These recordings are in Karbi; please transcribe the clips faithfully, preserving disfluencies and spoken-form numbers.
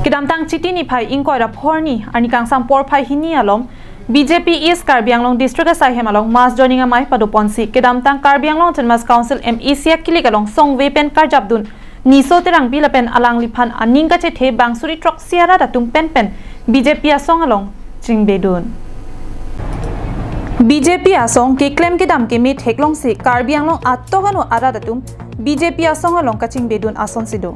Kedamtang Chiti niphai ingkoi ra pho arni, arni kangsam porphai hini alom, B J P East Karbi Anglong District asaihem along mass joining amei padoponsi kedamtang Karbi Anglong Autonomous Council M A C akilik along songve pen karjapdun Niso Terangpi lapen alangliphan aning kachethe bangsuri throksi arat atum penpen B J P asong along chingbedun. B J P asong keklem kedam keme theklongsi Karbi Anglong atok ano arat atum B J P asong along kachingbedun asonsi do.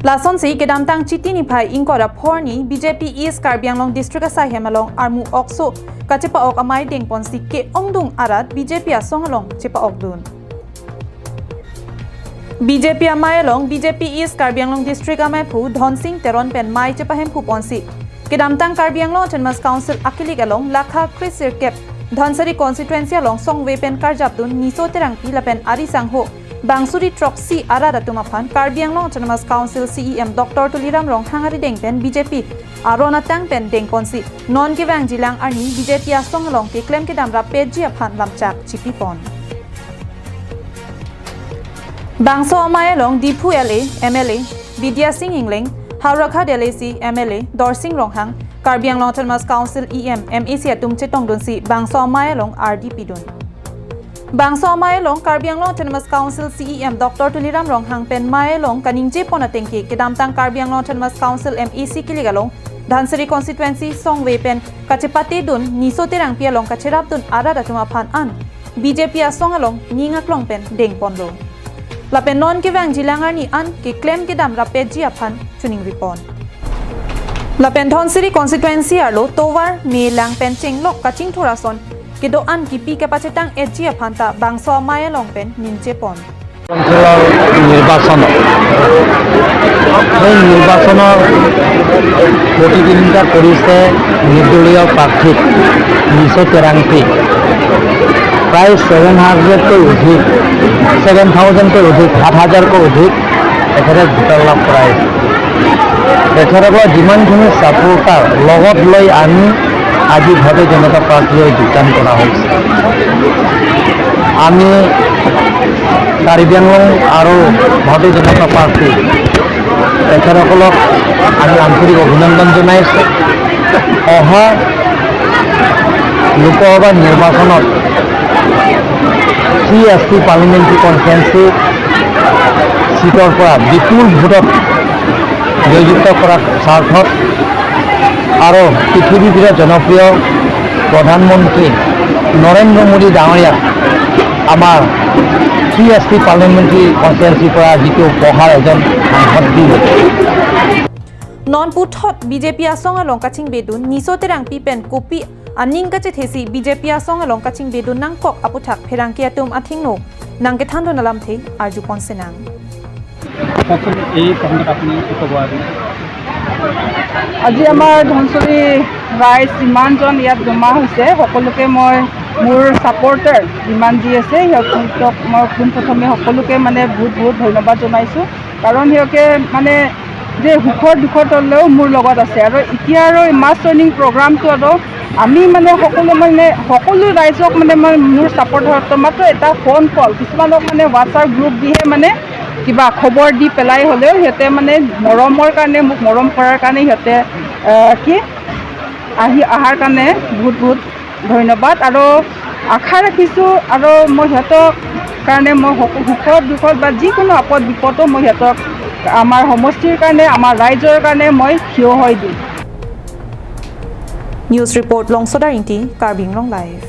Lasonsi kedamtang Chiti niphai ingkoi ra pho arni B J P East Karbi Anglong District asaihem along armu okso kachepa-ok amei dengponsi ke-ongdung arat B J P asong along chepa-okdun. B J P amei along B J P East Karbi Anglong District ameiphu Dhonsing Teron pen mei chepahemphuponsi kedamtang Karbi Anglong Autonomous Council akilik along lakha kre sirkep Dhansiri constituency along songve pen karjapdun Niso Terangpi lapen ari sangho bangsuri throksi arat atum aphan Karbi Anglong Autonomous Council C E M Doctor Tuliram Ronghang arideng pen B J P aron atang pen dengponsi non kevang jilang arni B J P asong along keklem kedam rappetji aphan lamchak chipipon. Bangso amei along Diphu L A, M L A, Bidya Sing Engleng, Howraghat L A C, M L A, Dorsing Ronghang, Karbi Anglong Autonomous Council E M, M A C atum chetongdunsi bangso amei along ardi pidun. Bangso amei along Karbi Anglong Autonomous Council C E M Doctor Tuliram Ronghang pen mei along kaningjepon atengke kedamtang Karbi Anglong Autonomous Council M A C kilik along Dhansiri constituency songve pen kachepatedun Niso Terangpi along kacherapdun arat atum aphan an B J P asong along ning aklong pen dengponlo. Lapen non kevang jilang arni an keklem kedam rappetji aphan chiningripon. Lapen Dhansiri constituency arlo tovar me lang pen chenglok kachingthur ason kedo-an kipi kepachetang-etji aphan ta bangso amei along pen ningjepon. কাউন্সিলৰ নিৰ্বাচনত, সেই নিৰ্বাচনৰ প্ৰতিদ্বন্দ্বিতা কৰিছে নিৰ্দলীয় প্ৰাৰ্থী নিচু তেৰাংপী। প্ৰায় ছেভেন হাণ্ড্ৰেডতকৈ অধিক, ছেভেন থাউজেণ্ডতকৈ অধিক, সাত হাজাৰতকৈ অধিক তেখেতে ভোটাৰ লাভ কৰাইছে। তেখেতসকলৰ যিমানখিনি ছাপোৰ্টাৰ লগত লৈ আমি আজি ভাৰতীয় জনতা পাৰ্টীলৈ যোগদান কৰা হৈছে। আমি কাৰ্বি আংলং আৰু ভাৰতীয় জনতা পাৰ্টী তেখেতসকলক আমি আন্তৰিক অভিনন্দন জনাইছোঁ। অহা লোকসভা নিৰ্বাচনত থ্ৰী এছ টি পাৰ্লিমেণ্টেৰী কনষ্টিটুৱেঞ্চি ছিটৰ পৰা বিপুল ভোটত জয়যুক্ত কৰাৰ স্বাৰ্থত আৰু পৃথিৱীৰ জনপ্ৰিয় প্ৰধানমন্ত্ৰী নৰেন্দ্ৰ মোদী ডাঙৰীয়া আমাৰ থ্ৰী এছ টি পাৰ্লিমেণ্টেৰী কনষ্টিটুৱেঞ্চিৰ পৰা যিটো উপহাৰ এজন সাংসদ দি Non puthot B J P asong along kachingbedun Niso Terangpi pen kopi aning kachethesi B J P asong along kachingbedun nangkok aputhak pherangke atum athengno nangkethandun alamthe arjupon sinang. কওকচোন, এই প্ৰসংগত আপুনি কি ক'ব আজি? আজি আমাৰ ধনশিৰি ৰাইজ যিমানজন ইয়াত জমা হৈছে, সকলোকে মই মোৰ ছাপোৰ্টাৰ যিমান যি আছে, সিহঁতক মই পোনপ্ৰথমে সকলোকে মানে বহুত বহুত ধন্যবাদ জনাইছোঁ। কাৰণ সিহঁতে মানে যে সুখৰ দুখত হ'লেও মোৰ লগত আছে। আৰু এতিয়া আৰু এই মাছ ট্ৰেইনিং প্ৰগ্ৰামটো আৰু আমি মানে সকলো মানে সকলো ৰাইজক মানে মই মোৰ ছাপোৰ্টাৰক মাত্ৰ এটা ফোন কল, কিছুমানক মানে WhatsApp গ্ৰুপ দিহে মানে কিবা খবৰ দি পেলাই হ'লেও সিহঁতে মানে মৰমৰ কাৰণে, মোক মৰম কৰাৰ কাৰণে সিহঁতে, আহ, কি আহি অহাৰ কাৰণে বহুত বহুত ধন্যবাদ। আৰু আশা ৰাখিছোঁ আৰু মই সিহঁতৰ কাৰণে মই সকলো সুখত দুখত বা যিকোনো আপদ বিপদো মই সিহঁতক আমাৰ সমষ্টিৰ কাৰণে, আমাৰ ৰাইজৰ কাৰণে মই থিয় হৈ দিম। News report, Longsodar Ingti, Karbi Anglong Live.